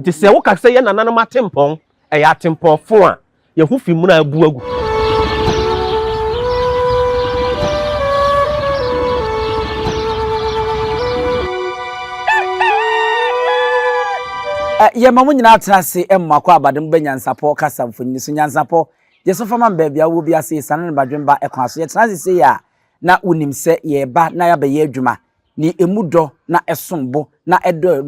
Nti sɛ woka sɛ yɛn nananom atempɔn, ɛyɛ atempɔn fo a, yɛn ho fi mmuna abu agu. Yɛma mo nyinaa tena ase mmoa kɔ abade mo bɛ nyansapɔ kasa mfonini so nyansapɔ gye so fa ma me baabi a wowɔ biara sɛ yɛsiane no badwemba kwan so yɛtena ase sei a na wonim sɛ yɛreba na yɛabɛyɛ adwuma ne emu dɔ na ɛsom bo na ɛdɔ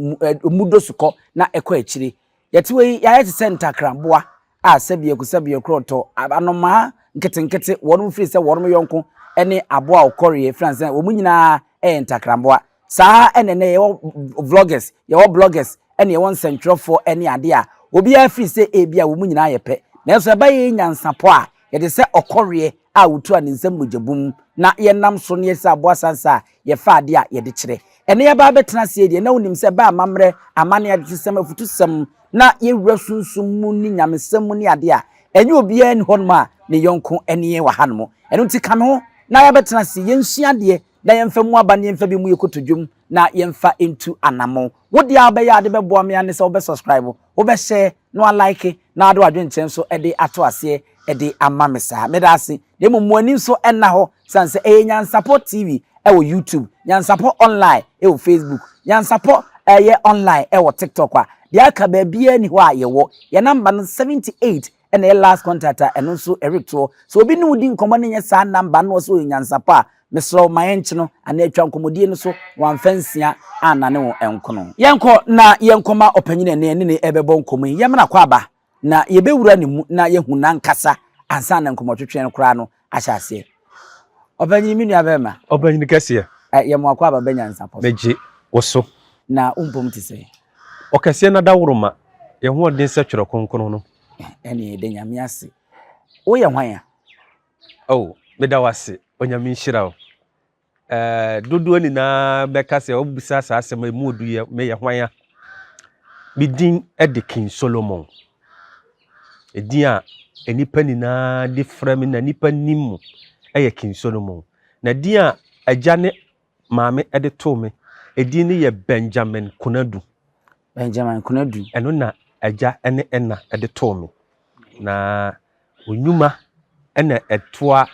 emu dɔ sukɔ na ɛkɔ akyire Yɛte hɔ yi, yɛayɛ te sɛ ntakramboa a sɛbiako sɛbiako ɔtɔ anomaa nketenkete, wɔnom firi sɛ wɔnom yɔnko ne aboa a ɔkɔreɛ, ɛfiri sɛ wɔn nyinaa yɛ ntakramboa. Saa ara na ɛnnɛ yɛwɔ vloggers, yɛwɔ bloggers, ɛne yɛwɔ nsɛntwerɛfoɔ ne adeɛ a obiara firi sɛ ebia wɔn nyinaa yɛ pɛ. Nanso ɛba yɛn nyansapɔ a, yɛte sɛ ɔkɔreɛ a ɔtu a ne nsam mogya bum na yɛnam so na yɛte sɛ aboa sansa a yɛfa adeɛ a yɛde kyerɛ. Ɛnnɛ yɛaba abɛtena ase yi deɛ, na wonim sɛ ɛba amammerɛ, amanneɛ, atetesɛm, afutusɛm, na yɛwura sunsum mu ne nyamesɛm mu ne adeɛ a, ɛnyɛ obiara nni hɔnom a ne yɔnko ne yɛn wɔ hanom. Ɛno nti ka me ho na yɛabɛtena ase, yɛnsua adeɛ na yɛmfa mu aba na yɛmfa bi mu yɛ kotodwom na yɛmfa ntu anammɔn. Wo deɛ a wobɛyɛ a de bɛboa me ara ne sɛ wobɛ subscribe, wobɛ share na wa like na wode w'adwenkyerɛ nso de ato aseɛ de ama me saa. Meda ase. Na mmom mo ani nso nna hɔ sane sɛ ɛyɛ Nyansapɔ TV wɔ YouTube, Nyansapɔ Online wɔ Facebook, Nyansapɔ ɛyɛ online wɔ TikTok a deɛ aka baabiara nni hɔ a yɛwɔ. Yɛn namba no 78 na ɛyɛ last contact a ɛno nso ɛretoɔ. Sɛ obi ne wo di nkɔmmɔ no nyɛ saa namba no na ɔsɛ ɔyɛ Nyansapɔ a, mesrɛ wo ma yɛnkye no anaa atwa nkɔmmɔdie no so na wamfa nsia annane wo nkono. Yɛnkɔ na yɛnkɔma ɔpanyin a ɛnnɛ yɛne no rebɛbɔ nkɔmmɔ yi. Yɛmmra kɔ aba na yɛbɛwura ne mu na yɛahu n'ankasa ansa na nkɔmmɔtwetwe no koraa no ahyɛ aseɛ. Ɔpanyin, me nua bɛrima. Ɔpanyin kɛseɛ. Ɛ, yɛ mo akwaaba bɛ nyansapɔ so. Megye wo so. Na wo mpom te sɛn? Ɔkɛseɛ no adaworoma, yɛn ho ɔden sɛ Twerɛ Kronkron no. Ɛneɛ yɛda Nyame ase. Woyɛ hwan a? Oh, meda wo ase. Onyame nhyira wo. Eh, dodoɔ nyinaa bɛka sɛ wobisa saa asɛm a ɛmu odu yɛ meyɛ hwan a? Me din de King Solomon. Edin a nnipa nyinaa de frɛ me na nnipa nim mu yɛ King Solomon. Na din a agya ne maame de too me, edin no yɛ Benjamin Konadu. Benjamin Konadu. Ɛno na agya ne ɛna de too me. Na Wo nnwuma na ɛtoa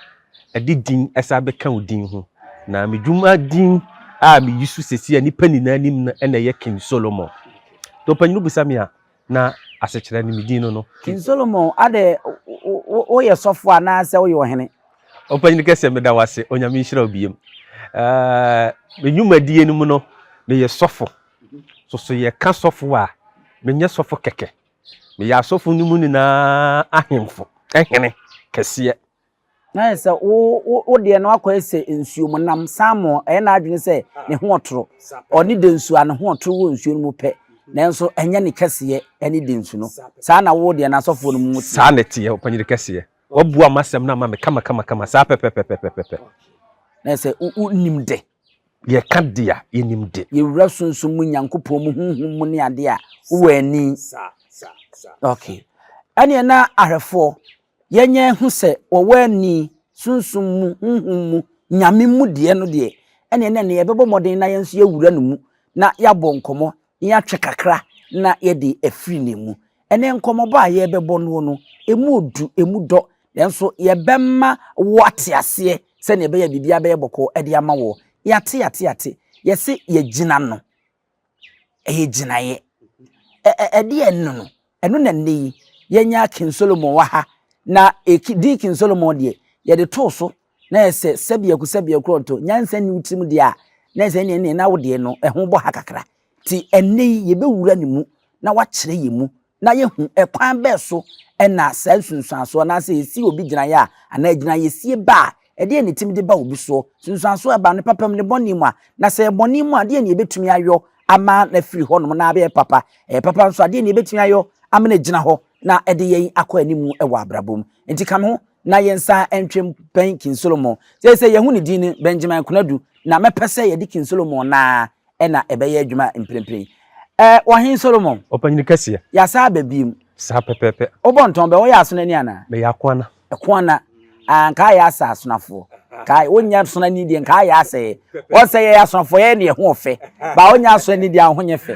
ɛde din san bɛka wo din ho. Na me dwuma din a meyi so sɛsi a nnipa nyinaa nim no na ɛyɛ King Solomon. Nti ɔpanyin bisa me a, na asekyerɛ ne me din no no. King Solomon, adɛ woyɛ sɔfo anaasɛ woyɛ ɔhene? Ɔpanyin kɛseɛ meda wo ase, Onyame nhyira wo biem. Me nnwumadie no mu no, meyɛ sɔfo. So so yɛka sɔfo a, menyɛ sɔfo kɛkɛ. Meyɛ asɔfo no mu nyinaa ahemfo hene kɛseɛ. Na ayɛ sɛ wo wo wo deɛ no akɔyɛ sɛ nsuo mu nam salmon ɛyɛ n'adwene sɛ ne ho ɔtoro ɔne densu a ne ho ɔtoro wɔ nsuo no mu pɛ nanso ɛnyɛ ne kɛseɛ ɛne densu no saa na wo deɛ no asɔfoɔ no mu teɛ. Saa na ɛteɛ ɔpanyini kɛseɛ wabua m'asɛm no ama me kama kama kama saa pɛpɛpɛpɛpɛpɛ. Na ayɛ sɛ wo nim de. Yɛka de a, yɛnim de. Yɛwura sunsum mu, Nyankopɔn mu, honhom mu ne adeɛ a, wowɔ ani. Ok. Ɛneɛ na ahwɛfoɔ, yɛnyɛ hu sɛ wɔwɔ ani, sunsum mu, honhom mu, Nyame mu deɛ no deɛ, ɛneɛ na ɛneɛ yɛbɛbɔ mmɔden na yɛn nso yɛawura no mu, na yɛabɔ nkɔmmɔ, na yɛatwe kakra na yɛde afiri ne mu. Ɛnnɛ nkɔmmɔbɔ a yɛrebɛbɔ noɔ no, ɛmu ɔdu, ɛmu dɔ, nanso yɛbɛma woate aseɛ sɛdeɛ ɛbɛyɛ a biribiara bɛyɛ bɔkɔɔ de ama woɔ. Yɛate, yɛate, yɛate. Yɛse yɛgyina no. Ɛyɛ gyinaeɛ. Ɛ, ɛ, ɛdeɛ no no, ɛno na nnɛ yi yɛnya King Solomon wɔ ha. Na eki, din King Solomon deɛ, yɛde too so na yɛ sɛ sɛbiako sɛbiako ɔntɔ nyansa nni wo tirim deɛ a, na yɛ sɛ ɛneɛ ɛneɛ na wo deɛ no, ɛho bɔ ha kakra. Nti ɛnnɛ yi yɛbɛwura ne mu na wakyerɛ yɛn mu na yɛahu ɛkwan bɛɛ so na saa nsunsuansoɔ anaasɛ yɛsi obi gyinaeɛ a anaa gyinaeɛsie ba a, ɛdeɛn na ɛtumi de ba obi soɔ? Nsunsuansoɔ a ɛba no papa mu ne bɔne mu a, na sɛ ɛyɛ bɔne mu a, deɛn na yɛbɛtumi ayɔ ama no afiri hɔnom na abɛyɛ papa? Ɛyɛ papa nso a, deɛn na yɛbɛtumi ayɔ ama no agyina hɔ na ɛde yɛn akɔ anim wɔ abrabɔ mu? Nti ka me ho na yɛnsan ntwe mpɛn King Solomon. Seesei yɛahu ne din no, Benjamin Konadu, na mɛpɛ sɛ yɛde King Solomon no ara na ɛbɛyɛ adwuma mprempren. Ɛ, Ɔhene Solomon. Ɔpanyin kɛseɛ. Yɛasan aba bio. Saa pɛpɛɛpɛ. Wobɔ ntɔn bɛ, woyɛ asono ani anaa? Meyɛ akoana. Akoana, ah, anka ayɛ asa asonafoɔ. Kae, wonyɛ asonani deɛ nka ayɛ asɛe. Wɔn sɛ yɛyɛ asonafoɔ yɛyɛ ne yɛn ho ɔfɛ. Ba wonyɛ asonani deɛ a ho nyɛ fɛ.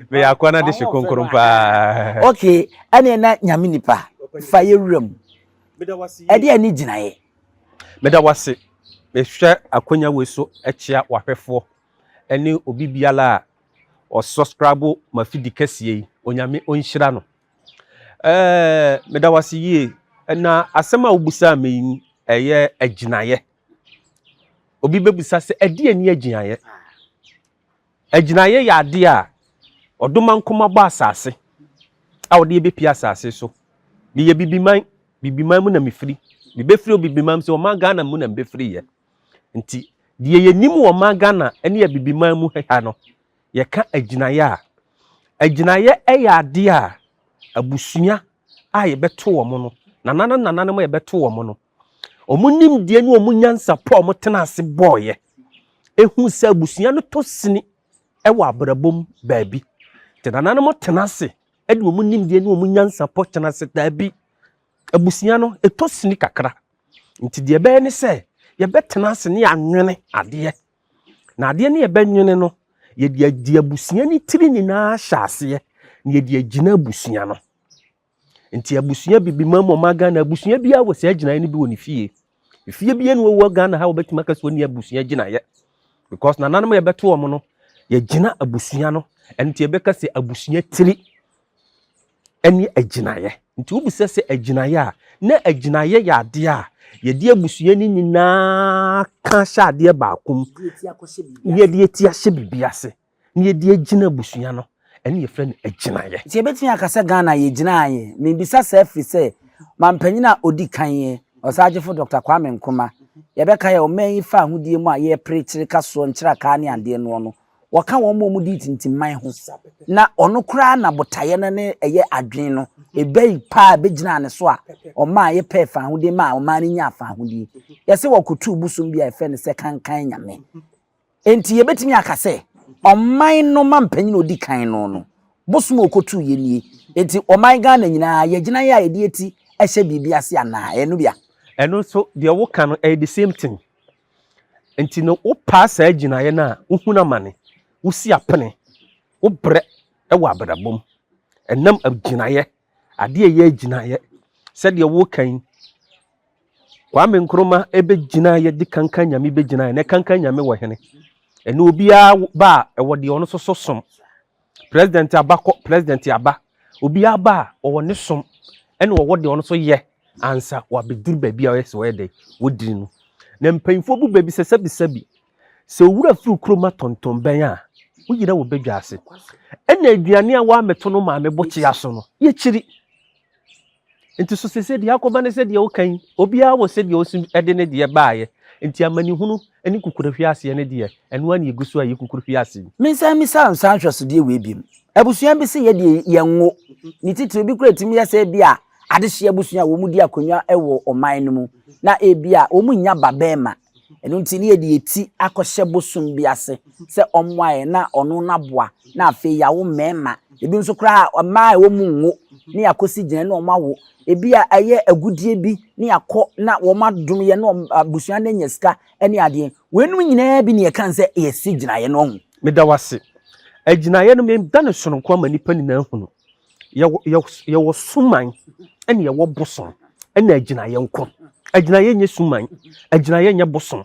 Meyɛ akoa no adehye kronkron paa. Okay, ɛneɛ na Nyame nipa, fa yɛ wura mu. Ɛdeɛ ne gyinaeɛ? Meda wo ase. Mehwɛ akonya wei so kyea w'ahwɛfoɔ ne obi biara a ɔsubscribe m'afidi kɛseɛ yi. Onyame ɔnhyira no. Ɛɛ, meda wo ase yie. Na asɛm a wobisaa me yi, ɛyɛ agyinaeɛ. Obi bɛbisa sɛ, ɛdeɛn ne agyinaeɛ? Agyinaeɛ yɛ adeɛ a ɔdomankoma bɔ asase a ɔde yɛbɛpie asase so. Meyɛ bibiman, bibiman mu na mefiri. Mebɛfiri obibiman mu sɛ ɔman Ghana mu na mebɛfiriiɛ. Nti deɛ yɛnim wɔ ɔman Ghana ne abibiman mu ha no, yɛka agyinaeɛ a, agyinaeɛ yɛ adeɛ a abusua a yɛbɛto wɔn no, nananom nananom a yɛbɛto wɔn no, wɔn nimdeɛ ne wɔn nyansapɔ a wɔtena ase bɔɔyɛ, ehu sɛ abusua no tɔ sini wɔ abrabɔ mu baabi. Nti nananom tena ase de wɔn nimdeɛ ne wɔn nyansapɔ tena ase daabi. Abusua no ɛtɔ sini kakra. Nti deɛ ɛbɛyɛ ne sɛ yɛbɛtena ase ne yɛanwene adeɛ. Na adeɛ no yɛbɛnwene no, yɛde adi abusua no tiri nyinaa hyɛ aseɛ na yɛde agyina abusua no. Nti abusua bibiman mu ɔman Ghana abusua biara wɔ saa gyinaeɛ no bi wɔ ne fie. Efie biara ni wɔ Ghana ha wɔbɛtumi aka sɛ wɔnni abusua gyinaeɛ because nananom yɛbɛto wɔn no yɛgyina abusua no ɛno nti yɛbɛka sɛ abusua tiri ɛne agyinaeɛ. Nti wobisa sɛ agyinaeɛ a na agyinaeɛ yɛ adeɛ a yɛde abusua no nyinaa ka hyɛ adeɛ baako mu na yɛde ati ahyɛ biribi ase na yɛde agyina abusua no ɛne yɛfrɛ no agyinaeɛ. Nti yɛbɛtumi aka sɛ Ghana yɛgyinaeɛ? Mebisa saa firi sɛ manpanyin a ɔdi kan yɛ Ɔsaagyefo Dɔkta Kwame Nkrumah. Yɛbɛkae a ɔman yi fa ahodie mu a yɛrepere kyereka soɔ nkyerakaa ne adeɛ noɔ no, wɔka wɔn a wɔdii tintimman ho. Na ɔno koraa na botaeɛ no ne ɛyɛ adwene no ɛbɛyi paa bɛgyinaa ne so a ɔmaa yɛpɛɛ faahodie maa ɔman no nyaa faahodie. Yɛse wɔkɔtuu bosom bi a yɛfrɛ no sɛ Kankan Nyame. Enti yɛbɛtumi aka sɛ ɔman no mampanyin a ɔdi kan no no, bosom a ɔkɔtuu yɛ nie. Enti ɔman Ghana nyinaa yɛgyina yɛ a yɛde ati hyɛ biribi ase anaa? Ɛno bia. Ɛno nso deɛ woka no ɛyɛ the same thing. Nti no wopaa saa gyinaeɛ no a, wohunu amane, wosi apene, wobrɛ wɔ abrabɔ mu. Ɛnam agyinaeɛ, adeɛ a ɛyɛ agyinaeɛ, sɛdeɛ woka yi, Kwame Nkrumah ɛbɛgyinaeɛ de kankan nyame bɛgyinaeɛ, na kankan nyame wɔ hene. Ɛne obiara ba a ɛwɔ deɛ ɔno nso so som. President aba kɔ, president aba. Obiara ba a ɔwɔ ne som, ɛna ɔwɔ deɛ ɔno nso yɛ ansa wabɛduru baabi a ɔyɛ sɛ ɔyɛ dɛ wɔdiri no. Na mpanyinfoɔ bu baabi sɛ sɛbisɛbi, sɛ owura firi kurom atɔntɔnbɛn a, woyera wɔ badwa ase. Ɛna aduane a woamɛto no maame bokyea so no, yɛkyiri. Nti so sese deɛ akɔba ne sɛ deɛ woka yi, obiara wɔ sɛdeɛ ɔsi de ne deɛ baeɛ. Nti amanehunu ne kukurahwiaseɛ no deɛ, ɛno ara na ɛgu so a ɛyɛ kukurahwiase yi. Mensan mmisa wo saa nhwɛsodeɛ wei biom. Abusua bi se yɛ deɛ yɛnwo. Ne titiriw bi koraa ɛtumi yɛ sɛ ebia adehyeɛ abusua a wɔn di akonnwa wɔ ɔman no mu na ebia wɔn nnya ba bɛɛma. Ɛno nti ne yɛde yɛ ti akɔhyɛ bosom bi ase sɛ ɔmmoa yɛn na ɔno no aboa na afei yɛawo mmarima. Ebi nso koraa mmaa a ɛwɔ mu nwo ne yɛakɔsi gyina ne wɔn awo. Ebi a ɛyɛ agudeɛ bi ne yɛakɔ na wɔn adom yɛn na wɔn abusua no anya sika ne adeɛ. Weinom nyinaa bi ne yɛka sɛ yɛsi gyinaeɛ no ɔho. Meda wo ase. Agyinaeɛ no meda no sononko ama nnipa nyinaa hunu. Yɛwɔ, yɛwɔ suman ɛna yɛwɔ bosom ɛna agyinaeɛ nko. Agyinaeɛ nyɛ suman, agyinaeɛ nyɛ bosom.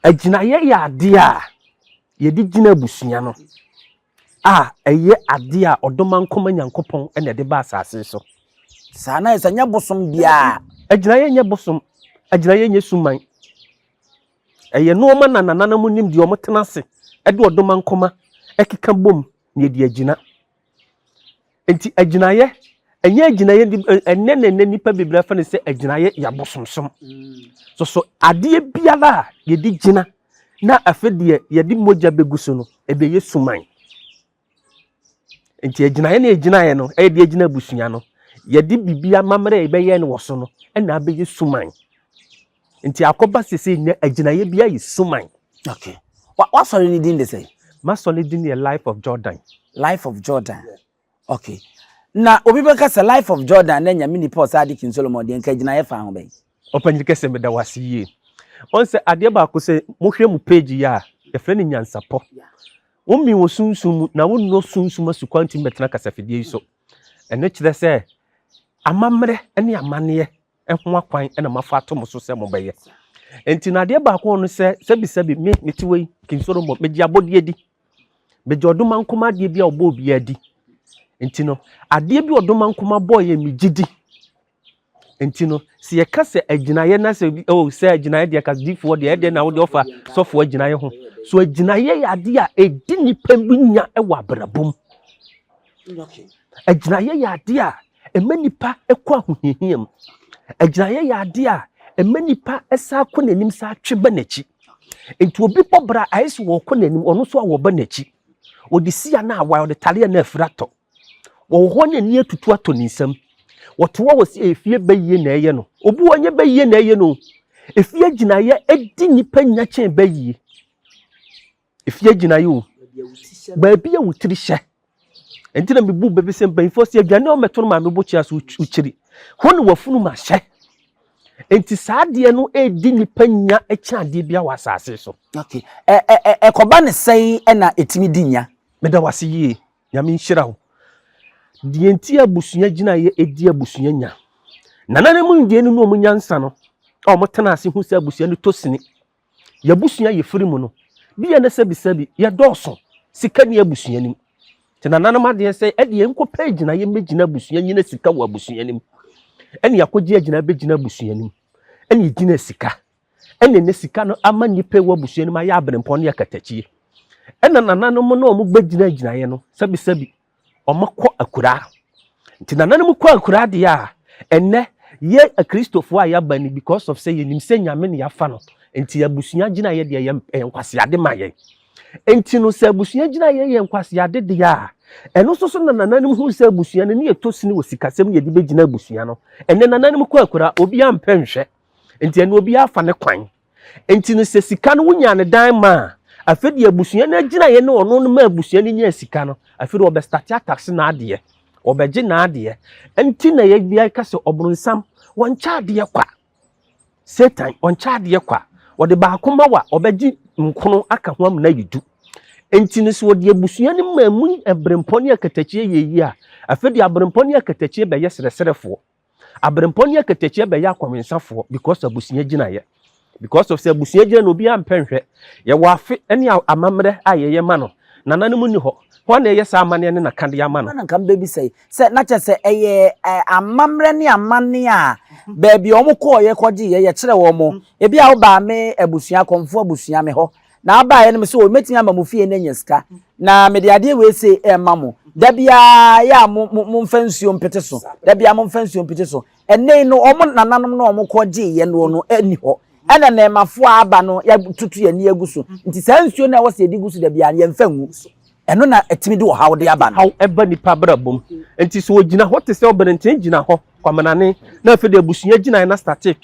Agyinaeɛ yɛ adeɛ a yɛde gyina abusua no a ɛyɛ adeɛ a ɔdomankoma Nyankopɔn na ɛde ba asase so. Saa na ɛsɛ nyɛ bosom biara. Agyinaeɛ nyɛ bosom, agyinaeɛ nyɛ suman. Ɛyɛ nnoɔma na nananom nim deɛ wɔtena ase de ɔdomankoma ɛkeka bom na yɛde agyina. Nti agyinaeɛ, ɛnyɛ agyinaeɛ de ɛnɛ na ɛnɛ nnipa bebree afa no sɛ agyinaeɛ yɛ abosomsom. So so adeɛ biara a yɛde gyina na afei deɛ yɛde mogya bɛgu so no, ɛbɛyɛ suman. Nti agyinaeɛ na ɛgyinaeɛ no, ɛyɛ de agyina abusua no. Yɛde biribi amammerɛ a yɛbɛyɛ no wɔ so no, ɛna abɛyɛ suman. Nti akɔba sese nnɛ agyinaeɛ bi ayɛ suman. Okay. W'asɔre no din de sɛn? M'asɔre din yɛ Life of Jordan. Life of Jordan. Okay. Na obi bɛka sɛ Life of Jordan na Nyame nipa ɔsaa de King Solomon deɛ nka agyinaeɛ fa ho bɛn? Ɔpanyin kɛsɛ, meda wo ase yie. Ɔn sɛ adeɛ baako sɛ mohwɛ mu page yi a yɛfrɛ no Nyansapɔ. Womi wɔ sunsum mu na wonnɔ sunsum asukwa ntumi bɛtena kasafidie yi so. Ɛno kyerɛ sɛ amammerɛ ne amanneɛ ho akwan na mafa ato mo so sɛ mobɛyɛ. Nti na adeɛ baako no sɛ, sɛbisɛbi, me mete wei King Solomon, megye abɔdeɛ di, megye ɔdoma nkoma adeɛ bi a ɔbɔ obiara di. Nti no adeɛ bi ɔdoma nkoma bɔɔ yɛ, megye di. Nti no sɛ yɛka sɛ agyinaeɛ na sɛ oh, sɛ agyinaeɛ deɛ kadifoɔ deɛ ɛdeɛ na wode ɔfa sɔfoɔ agyinaeɛ ho so, agyinaeɛ yɛ adeɛ a ɛdi nipa bi nya wɔ abrabɔ mu. Agyinaeɛ yɛ adeɛ a ɛma nipa kɔ ahohiahia mu. Agyinaeɛ yɛ adeɛ a ɛma nipa sa kɔ n'anim sa twe ba n'akyi. Nti obi bɔ bra ayɛ sɛ wɔkɔ n'anim, ɔno nso a wɔba n'akyi. Wɔde sia no awae, ɔde tareɛ no afiri atɔ wɔwɔ hɔ ne ani atutu atɔ ne nsam. Wɔte hɔ wɔ sɛ efie bɛyie na ɛyɛ no. Obi wɔ nyɛ bɛyie na ɛyɛ no. Efie gyinaeɛ edi nipa nya kyɛn bɛyie. Efie gyinaeɛ o, baabi a wotiri hyɛ. Nti na mebu baabi sɛ mpanyinfoɔ sɛ aduane a wɔmɛto no maame bokyia so wokyiri hɔ ne wafunu ma hyɛ. Nti saa adeɛ no edi nipa nya kyɛn adeɛ bi wɔ asase so. Okay, ɛ ɛ ɛkɔba ne sɛn ɛna ɛtumi di nya? Meda wase yie, Nyame nhyira wo. Deɛ nti abusua gyinaeɛ edi abusua nya, nananom deɛ no ne ɔmo nyansa no a ɔmo tena ase hu sɛ abusua no tɔ sini. Yɛabusua yɛ firi mu no bi yɛ ne sɛbisɛbi yɛdɔɔso, sika ni abusua nim. Nti nananom adeɛ sɛ ɛdeɛ nkɔpɛ agyinaeɛ mmɛgyina abusua nyina sika wɔ abusua nim. Ɛne akɔgye agyina bɛgyina abusua nim, ɛne gyina sika, ɛne ne sika no ama nipa wɔ abusua nim ayɛ aberempɔn ne akatakyie. Ɛna nananom no a ɔmo bɛgyina agyinaeɛ no, sɛbisɛbi, ɔmo kɔ akuraa. Nti nananom kɔ akuraa deɛ a, ɛnɛ yɛ akristofoɔ a yɛaba ni because of sɛ yɛnim sɛ Nyame ne yɛafa no. Nti abusua gyinaeɛ deɛ yɛ nkwaseade ma yɛn. Nti no sɛ abusua gyinaeɛ yɛ nkwaseade deɛ a, ɛno nso so na nananom hu sɛ abusua no ne yɛtɔ sini wɔ sikasɛm ne yɛde bɛgyina abusua no. Ɛnɛ nananom kɔ akuraa, obiara mpɛ nhwɛ. Nti ɛno obiara afa ne kwan. Nti no sɛ sika no wonya ne dan ma a, afei deɛ abusua no agyinaeɛ ne ɔno no ma abusua no nya sika no, afei deɛ ɔbɛstart atax n'adeɛ, ɔbɛgye n'adeɛ. Nti na yɛbia ka sɛ ɔbronsam wɔnkyɛ adeɛ kwa. Satan ɔnkyɛ adeɛ kwa. Ɔde baako ma wa, ɔbɛgye nkono aka ho amena yi du. Nti no sɛ wɔde abusua no ma mu aberempɔ ne akatakyie yɛ yi a, afei deɛ aberempɔ ne akatakyie bɛyɛ serɛserɛfoɔ, aberempɔ ne akatakyie bɛyɛ akɔwensafoɔ because abusua gyinaeɛ, because of sɛ abusua gyina no, obiara mpɛ nhwɛ. Yɛwɔ afe ne amammerɛ a yɛyɛ ma no. Nananom ni hɔ hɔ na ɛyɛ saa amanneɛ ne nakadeɛ ama no. Na nka mbɛbisa yi sɛ na kyerɛ sɛ ɛyɛ amammerɛ ne amanne a baabi a wɔn kɔɔ yɛ kɔgye yɛ yɛkyerɛ wɔn mo. Ebi a wobaa me abusua kɔnfo abusua me hɔ na abaayɛ no me sɛ o mɛtumi ama mo fie no anya sika na mede adeɛ wei se ɛma mo da biara yɛ a mo mo momfa nsuo mpete so, da biara momfa nsuo mpete so. Ɛnɛ yi no wɔn nananom no a wɔn kɔgye yɛ no ɛni hɔ, ɛna nɛɛmafoɔ a aba no yɛtutu yɛn ani agu so. Nti saa nsuo no a ɛwɔ sɛ yɛde gu so da biara no, yɛmfa ngu ɛno na ɛtumi de ɔhaw de aba no. Haw ɛba nipa abrabɔ mu. Nti sɛ ogyina hɔ te sɛ ɔbɛnten gyina hɔ kwamenane na afei de abusua gyinaeɛ na start twe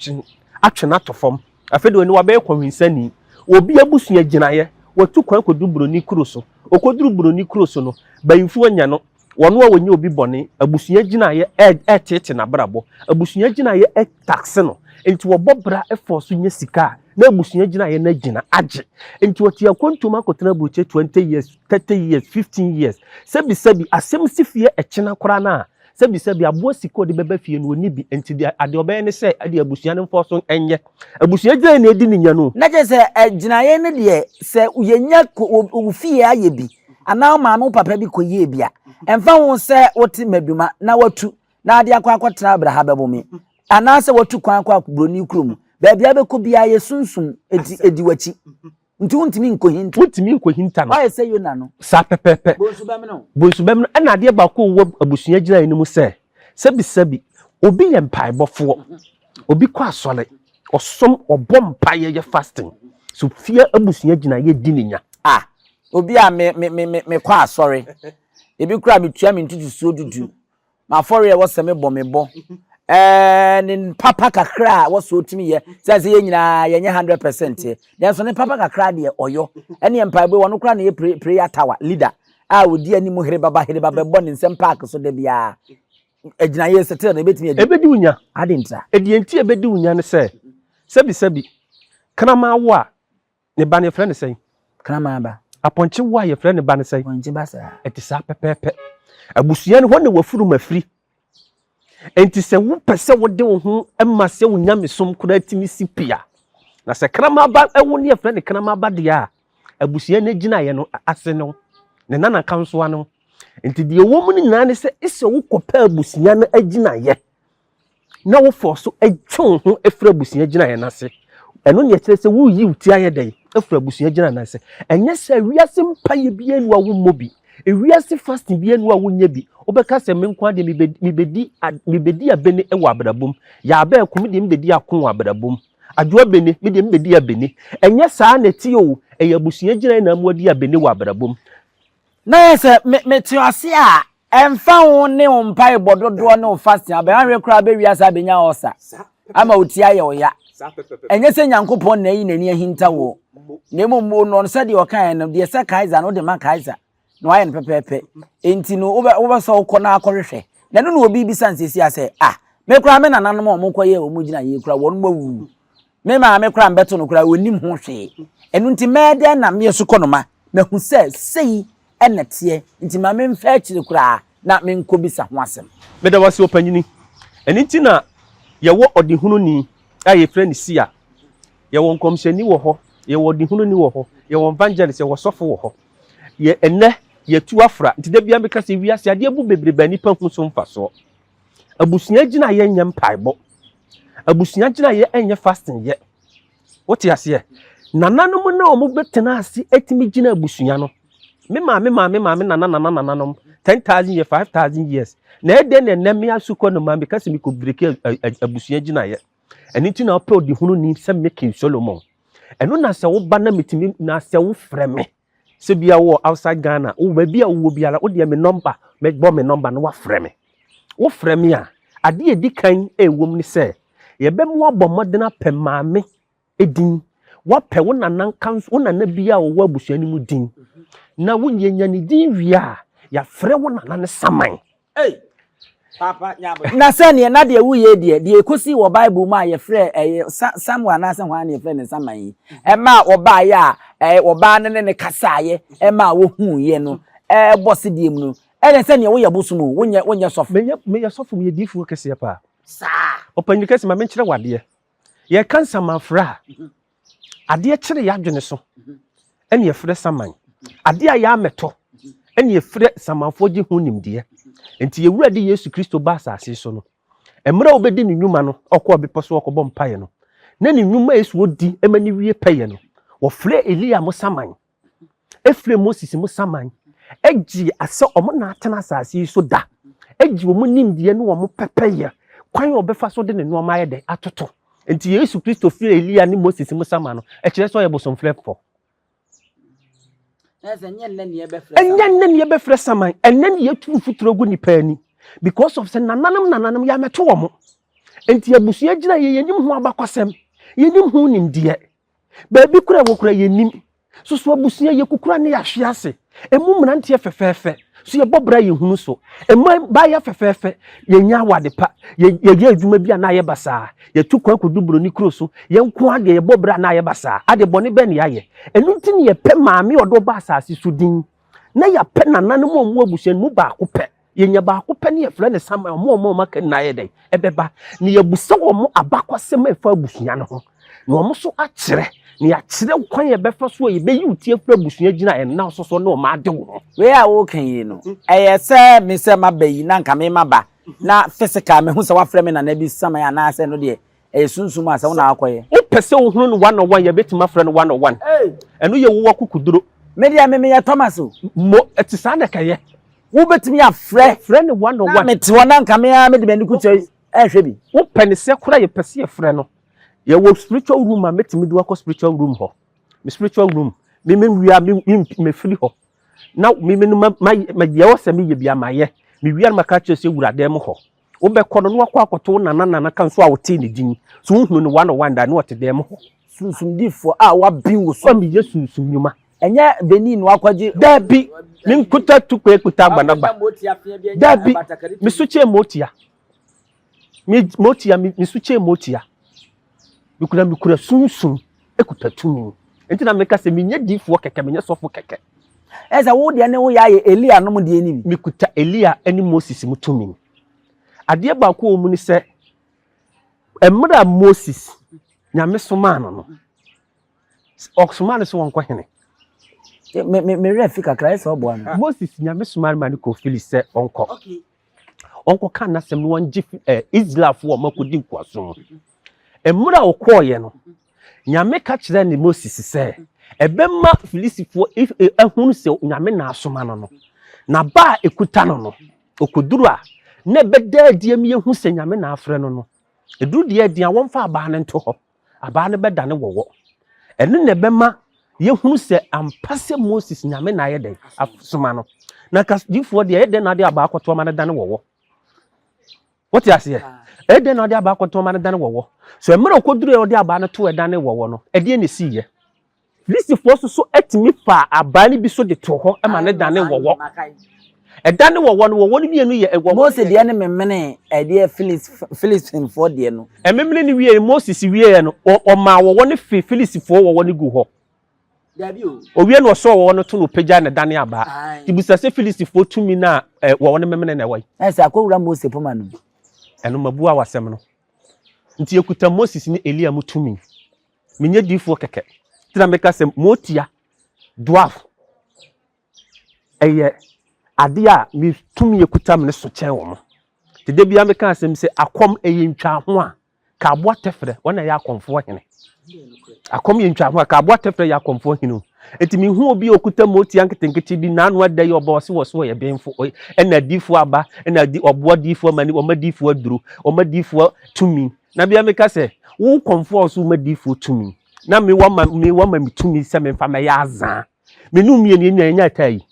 atwe no ato fam, afei de ɔne wabɛyɛ kɔnwensani. Obi abusua gyinaeɛ, watu kwan kɔdu buroni kuro so. Ɔkɔduru buroni kuro so no, bayimfoɔ anya no. Wɔn a wɔnyɛ obi bɔne, abusua gyinaeɛ ɛɛtete n'abrabɔ, abusua gyinaeɛ ɛtax no. Nti wɔbɔ bra ɛfɔ so nyɛ sika a na abusua gyinaeɛ no agyina agye. Nti wɔte akwantum akɔtena aburokyire 20 years, 30 years, 15 years, sɛbisɛbi, asɛm si fie ɛkyena koraa no a, sɛbisɛbi, aboa sika a ɔde bɛba fie no ɔni bi. Nti deɛ adeɛ ɔbɛyɛ ne sɛ ɛde abusua no mfɔ so ɛnyɛ abusua gyinaeɛ na ɛdi ne nya no. Na kyerɛ sɛ agyinaeɛ no deɛ, sɛ yɛnya wo fie ayɛ bi anaa wo maame wo papa bi kɔyie bi a, ɛmfa ho sɛ wote maduma na watu na ade akɔ akɔtena abraha bɛbome anaasɛ watu kwan akɔ buroni kurom, baabi a bɛkɔ biara yɛ sunsum edi edi w'akyi, nti wontumi nkɔhinta. Wontumi nkɔhinta no. Wayɛ sɛ Yona no. Saa pɛpɛɛpɛ. Bonsu bɛmene wo. Bonsu bɛm no. Ɛna adeɛ baako a ɛwɔ abusua gyinaeɛ no mu sɛ, sɛbisɛbi, obi yɛ mpaebɔfoɔ, obi kɔ asɔre, ɔsom, ɔbɔ mpaeɛ, yɛ fasting so, fie abusua gyinaeɛ di ne nya. Ah, obi a me me me me mekɔ asɔre, ebi kura metua me ntutusuo dudu, m'afɔre a ɛwɔ sɛ mebɔ mebɔ, ne papa kakra a ɛwɔ sɛ otumi yɛ sɛ yɛn nyinaa yɛnyɛ 100% yɛ, nanso ne papa kakra deɛ ɔyɔ ɛne mpaebɔ wɔn kora na yɛ prayer tower leader a odi anim here baba here baba bɔ ne nsɛm park so da biara. agyinaeɛ sɛ no ɛbɛtumi adi. Ɛbɛdi wo nya. Ade ntra. Ɛdeɛ nti a ɛbɛdi wo nya ne sɛ, sɛbisɛbi, kraman wo a, ne ba no yɛfrɛ no sɛn? Kraman ba. Apɔnkye wo a yɛfrɛ ne ba no sɛn? Apɔnkye ba saa. Ɛte saa pɛpɛɛpɛ. Abusua no hɔ na wafurum afiri. Enti sɛ wopɛ sɛ wode wo ho ma sɛ wo nyamesom koraa tumi si pi a, na sɛ kraman ba wo ne yɛfrɛ no kraman ba deɛ a, abusua no agyinaeɛ no ase no, ne nana kansoa no. Nti deɛ ɛwɔ mu no nyinaa ne sɛ, sɛ wokɔpɛ abusua no agyinaeɛ na wofɔ so twe wo ho firi abusua gyinaeɛ no ase, ɛno ne ɛkyerɛ sɛ woreyi wo ti ayɛ dɛn afiri abusua gyinaeɛ no ase. Ɛnyɛ sɛ wiase mpaeɛ biara ni a wommɔ bi, ewiase fasting biara ni a wonyɛ bi. Wobɛka sɛ me nko ara deɛ mebɛdi mebɛdi abene wɔ abrabɔ mu, yɛabɛ ako me deɛ mebɛdi ako wɔ abrabɔ mu, adwo abene me deɛ mebɛdi abene. Ɛnyɛ saa na ɛteɛ o, ɛyɛ abusua gyinaeɛ na ama wadi abene wɔ abrabɔ mu. Na yɛ sɛ me mete ase a, ɛmfa ho ne wo mpaebɔ dodoɔ ne wo fasting a, bɛhwɛ koraa bɛ wiase abɛnya ɔsa ama wo ti ayɛ wo ya. Ɛnyɛ sɛ Nyankopɔn na ayi n'ani ahinta woɔ, na mmom wo no sɛdeɛ ɔkaeɛ no, deɛ sɛ Kaiser no wode ma Kaiser na wayɛ no pɛpɛɛpɛ. Enti no wobɛ wobɛsɛ wokɔ na akɔhwehwɛ. Na ɛno na obi bisa no seesei a sɛ, ah, me koraa me nananom a wɔkɔyɛɛ wɔn gyina yie koraa wɔn awuwu. Me maame koraa mbɛto no koraa ɔnnim ho hwee. Ɛno nti mɛyɛ dɛn na meɛ so kɔ no ma mahu sɛ sei na ɛteɛ nti ma memfa akyire koraa na menkɔbisa ho asɛm. Meda wo ase ɔpanyini. Ɛno nti na yɛwɔ ɔdehununi a yɛfrɛ no Sia. Yɛwɔ nkɔmhyɛni wɔ hɔ, yɛwɔ ɔdehununi wɔ hɔ, yɛwɔ evangelist, yɛwɔ sɔfo wɔ hɔ. Yɛ ɛnnɛ yɛatu afra. Nti da biara meka sɛ wiase adeɛ bu bebrebe a nnipa hu so mfasoɔ. Abusua gyinaeɛ nyɛ mpaebɔ. Abusua gyinaeɛ nyɛ fasting yɛ. Wote aseɛ? Nananom no a wɔbɛtena ase atumi gyina abusua no. Me maame maame maame nana nana nananom 10,000 years 5,000 years. Na ɛdɛn na ɛnɛ me asukɔ no ma meka sɛ mekɔ biriki abusua gyinaeɛ. Ɛno nti na wopɛ ɔdehununi sɛ me King Solomon. Ɛno na sɛ woba na metumi na sɛ wofrɛ me Sɛ bia wowɔ outside Ghana, wo baabi a wowɔ biara, wo deɛ me number, mɛbɔ me number na wafrɛ me. Wofrɛ me a, adeɛ a ɛdi kan a ɛwɔ mu ne sɛ, yɛbɛma woabɔ mmɔden apɛ maame din, woapɛ wo nana nka wo nana bi a ɔwɔ abusua no mu din, na wo yɛnya ne din wie a, yɛafrɛ wo nana no saman. Ei! Papa nyabo. Na sɛdeɛ na deɛ woyɛ deɛ, deɛ ɛkɔsii wɔ Bible mu a yɛfrɛ ɛyɛ Sa Samuel anaasɛ hwan na yɛfrɛ no Saman yi, ɛmaa wɔbaeɛ a ɛɛ wɔbaa no ne ne kasaeɛ ɛmaa wɔhuuiɛ no ɛɛbɔ sedeɛ mu no, ɛne sɛdeɛ woyɛ bosom o, wonyɛ wonyɛ sɔfo. Menyɛ meyɛ sɔfo, meyɛ diifoɔ kɛseɛ paa. Saa. Ɔpanyin kɛse ma menkyerɛ wo adeɛ. Yɛka nsamanfrɛ a, adeɛ kyere yɛn adwene so ɛne yɛfrɛ saman. Adeɛ a yɛamɛtɔ ɛne yɛfrɛ samanfoɔ gye ho nimdeɛ. Nti yɛn Wurade Yesu Kristo ba asase so no, mmerɛ a ɔbɛdi ne nnwuma no, ɔkɔɔ bepɔ so ɔkɔbɔ mpaeɛ no, na ne nnwuma a Yesu ɔdi ma ne wie pɛyɛ no, wɔfrɛ Elia mo saman. Efrɛ Moses mu saman, gye sɛ wɔn na atena asase yi so da, gye wɔn nimdeɛ ne wɔn pɛpɛyɛ, kwan a wɔbɛfa so de ne nneɛma ayɛ dɛ atoto. Nti Yesu Kristo frɛ Elia ne Moses mu saman no, ɛkyerɛ sɛ ɔyɛ bosomfrɛfoɔ. Ɛnyɛ nnɛ ne yɛbɛfrɛ saman, ɛnnɛ ne yɛtu mfuturo gu nipa ani because of sɛ nananom nananom yɛamɛto wɔn. Nti abusua gyina yɛ yɛnim ho abakɔsɛm, yɛnim ho nimdeɛ. Baabi koraa a ɛwɔ koraa yɛnnim. Soso abusua yɛkukura ne yɛahwe ase. Ɛmu mmeranteɛ fɛfɛɛfɛ, so yɛbɔ bra yɛhunu so. Ɛmu mmaayɛ fɛfɛɛfɛ, yɛnya awade pa. Yɛyɛ adwuma bi a na ayɛ basaa. Yɛtu kwan kɔdu buroni kuro so. Yɛn nko ara deɛ yɛbɔ bra na ayɛ basaa. Ade bɔne bɛn na yɛayɛ? Ɛno nti na yɛpɛ maame a ɔde wo ba asase so din, na yɛapɛ nananom a wɔwɔ abusua no mu baako pɛ. Yɛnya baako pɛ ne yɛfrɛ no Samuel, wɔn a wɔn aka nyinaa yɛ dɛn? Ɛbɛba. Na yɛabusa wɔn abakɔsɛm a ɛfa abusua no ho. Na wɔn nso akyerɛ. Na yɛakyerɛ kwan a yɛbɛfa so a yɛbɛyi wo ti afiri abusua gyinaeɛ no na wo nso so ne wɔn ade wo ho. Wei a woreka yi no, ɛyɛ sɛ me sɛ maba yi na nka me maba na physical mehu sɛ woafrɛ me nana bi Samuel anaasɛ ɛno deɛ ɛyɛ sunsum a sɛ wo na akɔyɛ. Wopɛ sɛ wohunu no one on one, yɛbɛtumi afrɛ no one on one. Ɛno yɛ wo akokoduro. Me deɛ me meyɛ Thomas o. Mo, ɛte saa na ɛkɛyɛ. Wobɛtumi afrɛ. Frɛ no one on Na one. mete hɔ na nka me ara mede m'ani kuta yi ɛrehwɛ bi. Wopɛ no sɛ koraa yɛpɛ sɛ yɛfrɛ no. Yɛwɔ spiritual room a mɛtumi de wo akɔ spiritual room hɔ. Me spiritual room, me me wie a me me mefiri hɔ. Na me me no ma ma ma deɛ ɛwɔ sɛ meyɛ biara mayɛ. Mewie a na maka akyerɛ sɛ wura dan mu hɔ. Wobɛkɔ no na wakɔ akɔto wo nana nana ka nso a wotee ne din. So wohunu no one on one da na ɔte dan mu hɔ. Sunsumdifoɔ a waben wɔ sum. Meyɛ sunsum nnwuma. Ɛnyɛ Benin na wakɔgye. Dabi, menkuta tukpe kuta agbanagba. Dabi, meso kyɛn motia. Me motia, meso kyɛn motia. Mekura mekura sunsum ekuta tumi. Nti na meka sɛ menyɛ diifoɔ kɛkɛ, menyɛ sɔfo kɛkɛ. Ɛsɛ wo deɛ ne wo yɛ ayɛ Elia nom deɛ ni bi. Mekuta Elia ne Moses mu tumi. Adeɛ baako wɔ mu ne sɛ, mmerɛ a Moses Nyame somaa no no, ɔsomaa no sɛ wɔnkɔ hene. Me me me werɛ fi kakra ɛsɛ ɔboa me. Moses Nyame somaa no ma no kɔɔ Philip sɛ ɔnkɔ. Ɔnkɔka n'asɛm no wɔngye eh, Israelfoɔ a wɔakɔdi nkoasom mu. Mmerɛ a ɔkɔɔeɛ no, Nyame ka kyerɛɛ ne Moses sɛ, ɛbɛma Filistifoɔ ahunu sɛ Nyame na asoma no no. Na ba a ɛkuta no no, ɔkɔduru a, na ɛbɛda adi ama yɛahu sɛ Nyame na afrɛ no no. Ɛduru deɛ ɛden a, wɔmfa abaa no nto hɔ. Abaa no bɛdane wɔwɔ. Ɛno na ɛbɛma yɛhunu sɛ ampa sɛ Moses Nyame na ayɛ dɛn asoma no. Na nka difoɔ deɛ, ɛyɛ dɛn na ade abaa kɔto ama no dane wɔwɔ? Wote aseɛ? Ɛyɛ dɛn na ɔde abaa kɔto ama no dane wɔwɔ? So mmerɛ ɔkɔduru a ɔde abaa no to ɛdane wɔwɔ no, ɛdeɛn na ɛsiiɛ? Filistifoɔ nso so tumi faa abaa no bi so de too hɔ ma no dane wɔwɔ. Ɛdane wɔwɔ no, wɔwɔ no mmienu yɛ wɔwɔ. Mose deɛ no memenee ɛdeɛ Filistinfoɔ deɛ no. Ɛmemene no wieeɛ, Moses wieeɛ no, ɔmaa wɔwɔ no fee Filistifoɔ wɔwɔ no guu hɔ. Owie no ɔsɔɔ wɔwɔ no to na ɔpagyae na ɛdane abaa. Nti bisa sɛ Filistifoɔ tumi no a wɔwɔ no memene no ɛwɔ he? Ɛsɛ akɔwura Mose poma no mu. Ɛno mabua w'asɛm no. Nti yɛkuta Moses ne Elia mu tumi. Menyɛ diifoɔ kɛkɛ. Nti na meka sɛ motia, dwarf, ɛyɛ adeɛ a me tumi ekuta me no so kyɛn wɔn. Nti da biara meka asɛm sɛ akɔm ɛyɛ ntwaho a, ka aboa tɛfrɛ, wɔn na ɛyɛ akɔmfoɔ hene. Akɔm yɛ ntwaho a, ka aboa tɛfrɛ yɛ akɔmfoɔ hene o. Nti mehu obi a okuta motia nketenkete bi n'ano ada yi ɔba ɔse wɔ so ɔyɛ benfo, ɛna adiifoɔ aba, ɛna adi ɔboa diifoɔ ma ni, ɔma diifoɔ aduro, ɔma diifoɔ tumi. Na bia meka sɛ, wo kɔmfoɔ a ɔso woma diifoɔ tumi, na me wama me wama me tumi sɛ memfa mɛyɛ azaa. Me ne wo mmienu yɛn nyinaa yɛnyɛ ataa yi.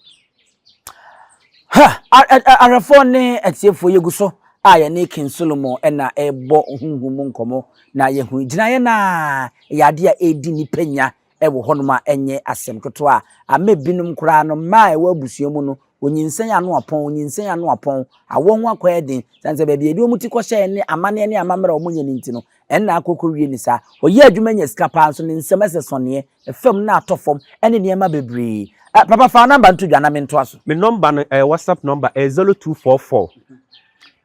Ha! Ahwɛfoɔ ne atiefoɔ, yɛgu so a yɛne King Solomon na ɛrebɔ honhom mu nkɔmmɔ, na yɛhu gyinaeɛ no a ɛyɛ adeɛ a ɛredi nnipa nya wɔ hɔnom a ɛnyɛ asɛm ketewa a ama ebinom koraa no, mmaa a ɛwɔ abusua mu no, Onyinsɛn ano apɔn, onyinsɛn ano apɔn, awɔ ho akɔyɛ den. Sane sɛ baabi a yɛde wɔn ti kɔhyɛɛ ne amanneɛ ne amammerɛ a wɔnyɛ no nti no, ɛnna akɔkɔwie ne saa. Ɔyɛ adwuma nya sika paa nso ne nsam ɛsɛ sɔneɛ, fam na atɔ fam, ne nneɛma bebree. Eh, papa fa wo nɔmba nto dwa na mentoa so. Me nɔmba no ɛyɛ WhatsApp nɔmba, ɛyɛ 0244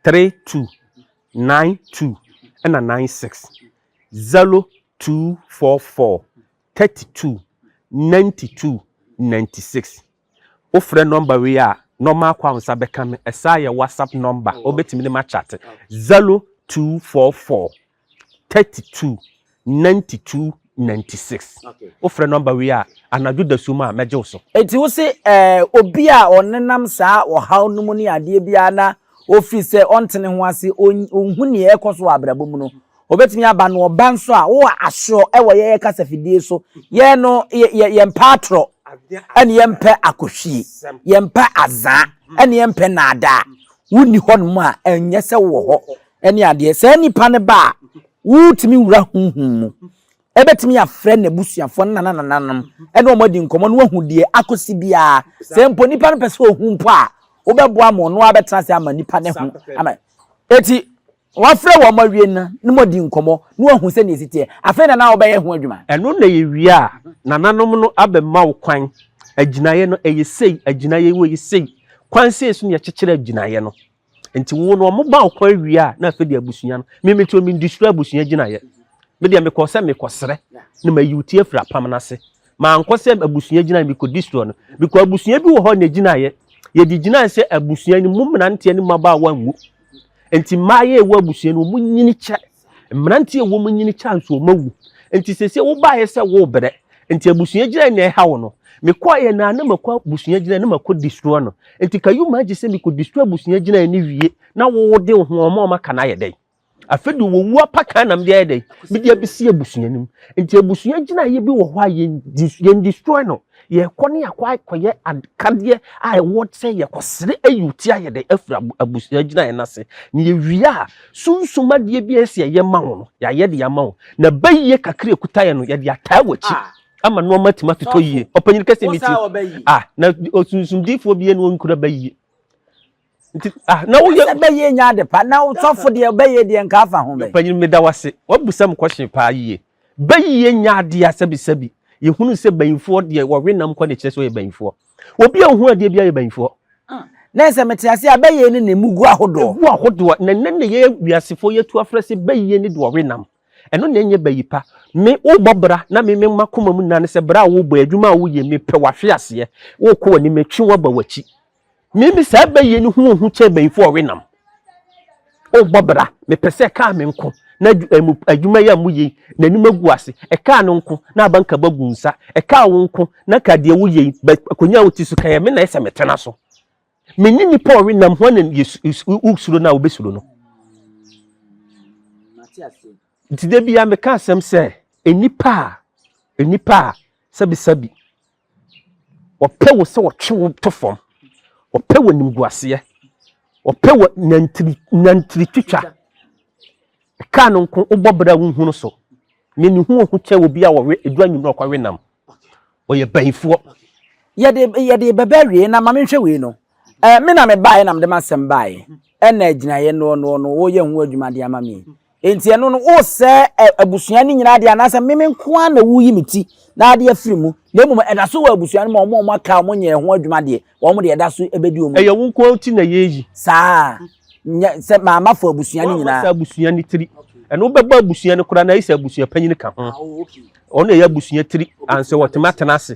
32 92 ɛna 96. 0244 32 92 96. Wofrɛ nɔmba wei a, nɔma akɔ a wo nsa bɛka me. Ɛsan yɛ WhatsApp nɔmba, wobɛtumi ne me akyate. 0244 32 92 96. Wofrɛ nɔmba wei a, anadwo dasuom a, mɛgye wo so. Enti wo se eh, obi a ɔnenam saa ɔhaw no mu ne adeɛ biara na ɔfiri sɛ ɔnte ne ho ase, ɔnhu nea ɛrekɔ so wɔ abrabɔ mu no, Obetumi aba no ɔba nso a wowɔ asorɔ wɔ yɛyɛ kasafidie so. Yɛn no yɛ yɛmpɛ atorɔ ɛne yɛmpɛ akɔhwie, yɛmpɛ azaa ɛne yɛmpɛ naadaa. Wonni hɔnom a ɛnyɛ sɛ wowɔ hɔ ɛne adeɛ. Saa nipa no ba a wotumi wura honhom mu. Ɛbɛtumi afrɛ n'abusuafoɔ ne nananananom ɛne wɔn adi nkɔmmɔ na wahu deɛ akɔsi biara. Sɛ mpo nipa no pɛ sɛ ɔhu mpo a wobɛboa ma ɔno ara bɛtena ase ama nipa no ahu. Ama eti Wɔafrɛ wɔn awie no na moadi nkɔmmɔ na wɔahu sɛnea ɛsi teɛ. Afei na na wobɛyɛ ho adwuma. Ɛno na yɛwie a, nananom no abɛma wo kwan. Agyinaeɛ no, ɛyɛ sei, agyinaeɛ wei yɛ sei. Kwan sei so na yɛkyekyere agyinaeɛ no. Nti wo no, wɔba wo kwan wie a, na afei deɛ abusua no. Me mete hɔ, mendestroy abusua agyinaeɛ. Me deɛ mekɔɔ sɛ mekɔsrɛ na mayi wo ti afiri apam no ase. Mankɔ sɛ abusua gyinaeɛ mekɔ destroy no. Because abusua bi wɔ hɔ na ɛgyinaeɛ. Yɛde gyinaeɛ sɛ abusua no mu mmeranteɛ ne mmabaawa nwu. Nti mmaayɛ ɛwɔ abusua no wɔn nyini kyɛ. Mmeranteɛ ɛwɔ mu nyini kyɛ nso wɔn awu. Nti sese wobaeɛ sɛ wobrɛ. Nti abusua gyina na ɛha wo no. Mekɔeɛ na na makɔ abusua gyina na makɔ destroy no. Nti can you imagine sɛ mekɔ destroy abusua gyina ne wie na wo de wo ho wɔn a wɔn aka no ayɛ dɛn? Afei de wɔwu apakan na mede ayɛ dɛn? Mede abɛsi abusua no mu. Nti abusua gyinaeɛ bi wɔ hɔ a yɛn destroy no. Yɛkɔ ne yɛakɔ akɔyɛ akadeɛ a ɛwɔ sɛ yɛkɔsrɛ ayi wo ti ayɛ dɛn afiri abusua gyinaeɛ no ase. Na yɛwie a, sunsum adeɛ bi a ɛsɛ yɛyɛ ma wo no, yɛayɛ de ama wo. Na bayie kakra ɛkuta yɛ no, yɛde ataa w'akyi. Ama nneɛma atumi atotɔ yie. Ɔpanyin kɛseɛ mi ti. Ah, na osunsumdiifoɔ bi yɛ na ɔnkura bɛyie. Nti ah na woyɛ. Sɛ bɛyie nyɛ ade pa na sɔfo deɛ bɛyie deɛ nka afa ho bɛn. Ɔpanyin meda wase. Wabisa me question paa yie. Bɛyie nyɛ adeɛ a sɛbisɛbi yɛhunu sɛ banyinfoɔ deɛ wɔwe nam kɔ na ɛkyerɛ sɛ wɔyɛ banyinfoɔ. Obi a ɔhu adeɛ biara yɛ banyinfoɔ. Na sɛ mete ase a bɛyie no na emu gu ahodoɔ. Egu ahodoɔ na nnɛ na yɛ wiasefoɔ yɛatu afrɛ sɛ bɛyie ne deɛ ɔwe nam. Ɛno na ɛnyɛ bayi pa. Me wobɔ bra na me me makoma mu nyinaa ne sɛ bra a wobɔ adwuma a woyɛ mepɛ wahwe aseɛ. Wokɔ w'anim metwe wo aba w'akyi. Me me saa bɛyie no ho ohu kyɛn banyinfoɔ a ɔwe nam. Wobɔ bra mepɛ sɛ ɛkaa me nko na adwuma yi a moyɛ yi n'anim agu ase. Ɛkaa no nko na aba nkaba gu nsa. Ɛkaa wo nko na ka deɛ woyɛ yi akonnwa a wote so ka yɛ me na ɛsɛ metena so. Menye nipa a ɔwe nam ho na wosuro no a wobɛsuro no. Nti da biara meka asɛm sɛ nnipa a nnipa a sɛbisɛbi wɔpɛ wo sɛ wɔtwe wo to fam, wɔpɛ wɔ nimguaseɛ, wɔpɛ wɔ nantiri nantiri twitwa. Kaa no nko wobɔ bra a wonhunu so. Me ne ho ohu kyɛ obi a wɔwe edu anwummerɛ ɔkɔwe nam. Ɔyɛ banyinfoɔ. Yɛde bɛbɛ awie na ma menhwɛ wei no. Me na mebaeɛ na mede m'asɛm baeɛ. Ɛna agyinaeɛ no no no woyɛ ho adwuma de ama me. Enti ɛno no wosɛ abusua no nyinaa deɛ anaasɛ meme nko ara na woyi me ti na ade afiri mu. Na mmom ɛda so wɔ abusua no mu a wɔn a wɔn aka a wɔnyɛ ho adwuma deɛ wɔn deɛ ɛda so ɛbɛdi wɔn. Ɛyɛ wo nko ara ti na yɛyi. Saa nyɛ sɛ maamafo abusua no nyinaa. Wɔn abusua no tiri. Ɛno wobɛbɔ abusua no koraa na ayɛ sɛ abusua panyin ka ho. Ɔno ɛyɛ abusua tiri ansa wɔtumi atena ase.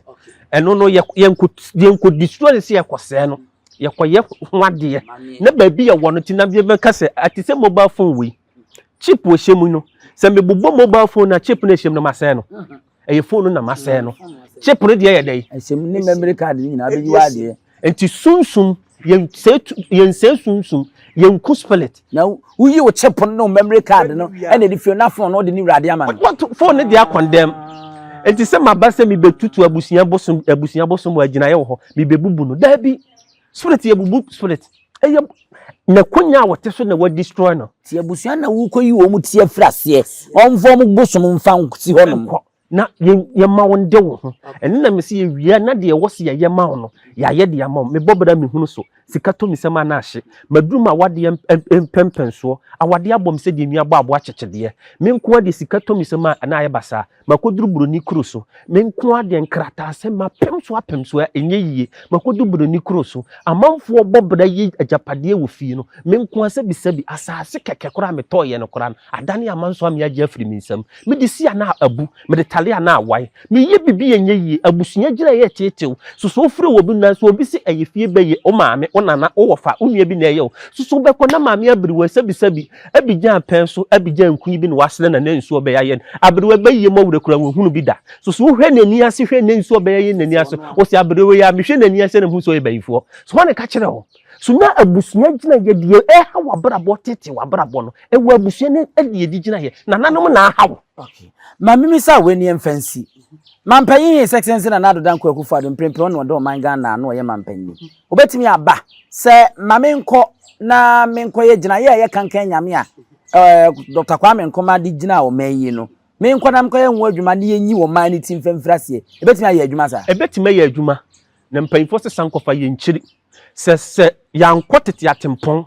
Ɛno no yɛnkɔ yɛnkɔ destroy sɛ yɛkɔsɛɛ no. Yɛkɔyɛ ho adeɛ. Na baabi yɛwɔ no ti na yɛbɛka sɛ ate sɛ mobile phone wei. Chip wɔ hyɛ mu no. Sɛ mebobɔ mobile phone na chip no ɛhyɛ mu no masɛe no. Ɛyɛ phone no na masɛe no. Chip no deɛ yɛ dɛ. Ɛhyɛ mu ne memory card no nyinaa bɛyi wɔ adeɛ. Nti sunsum yɛnsɛe sunsum yɛnku spirit. Na woyi wo chip no ne wo memory card no ɛna ɛde fie na phone no wode ne wurade ama no. Phone no deɛ akɔndɛm. Nti sɛ maba sɛ mebɛtutu abusua bosom abusua bosom wɔ agyinaeɛ wɔ hɔ mebɛbubu no daabi. Spirit yɛ bubu spirit. Ɛyɛ n'akonya a wɔte so na wɔ destroy no. Ti abusua na wokɔyi wɔn ti afiri aseɛ ɔmfa wɔn bosom mfa nsi hɔnom. Nkɔ na yɛma wɔn de wo ho. Ɛno na mesi yɛwia na deɛ ɛwɔ sɛ yɛyɛ ma wo no yɛayɛ de ama wo. Mebɔ bra mehunu so sika tɔ mi sɛm ana ahye. Maduru ma awadeɛ mpɛmpɛnsoɔ. Awadeɛ abɔ me sɛ deɛ nua bɔ aboa kyekyedeɛ. Me nko ara deɛ sika tɔ mi sɛm a na ayɛ basaa. Makɔduru buroni kuro so. Me nko ara deɛ nkrataasɛm mapem so apem so a ɛnyɛ yie. Makɔduru buroni kuro so. Amanfoɔ bɔ bra yi agyapadeɛ wɔ fie no. Me nko ara sɛbisɛbi asase kɛkɛ koraa metɔɔyɛ no koraa no adane amanso ame agye afiri me nsam. Mede si ana abu, mede tale ana awae. Meyɛ bibi ɛnyɛ yie. Abusua gyina yɛ teetew. Soso wofiri wɔ bi nanso obi se ɛyɛ fie bɛyɛ wo maame, wo nana, wo wɔfa, wo nua bi na ɛyɛ wo. Soso wobɛkɔ na maame abiriwa sɛbisɛbi abigya pɛn so abigya nkuni bi na wasrɛ na ne nsuo ɔbɛyɛ ayɛ no. Abiriwa bɛyie ma wura kura wɔhunu bi da. Soso wohwɛ n'ani ase hwɛ ne nsuo ɔbɛyɛ ayɛ n'ani ase. Wɔsi abiriwa yi a mehwɛ n'ani ase na mehu sɛ ɔyɛ bayifoɔ. So wɔn na ka kyerɛ wo. So na abusua gyina yɛ deɛ ɛha w'abrabɔ tete w'abrabɔ no ɛwɔ abusua no ɛde yɛde gyina yɛ nananom na aha wo. Okay. Ma mimisa wei ne yɛmfa nsi. Mampanyin His Excellency Nana Addo Dankwa Akufo-Addo mprempren ɔno ɔde ɔman Ghana ano ɔyɛ mampanyin. Obetumi aba sɛ ma menkɔ na menkɔyɛ gyinaeɛ a ɛyɛ kankan nyame a Dr. Kwame Nkrumah de gyina ɔman yi no. Menkɔ na menkɔyɛ ho adwuma na yɛnyi ɔman no ti mfa mfiri aseɛ. Ebetumi ayɛ adwuma saa? Ebetumi ayɛ adwuma. Na mpanyinfoɔ sesa nkɔfa yɛn kyiri. Sɛ yɛankɔ tete atempɔn.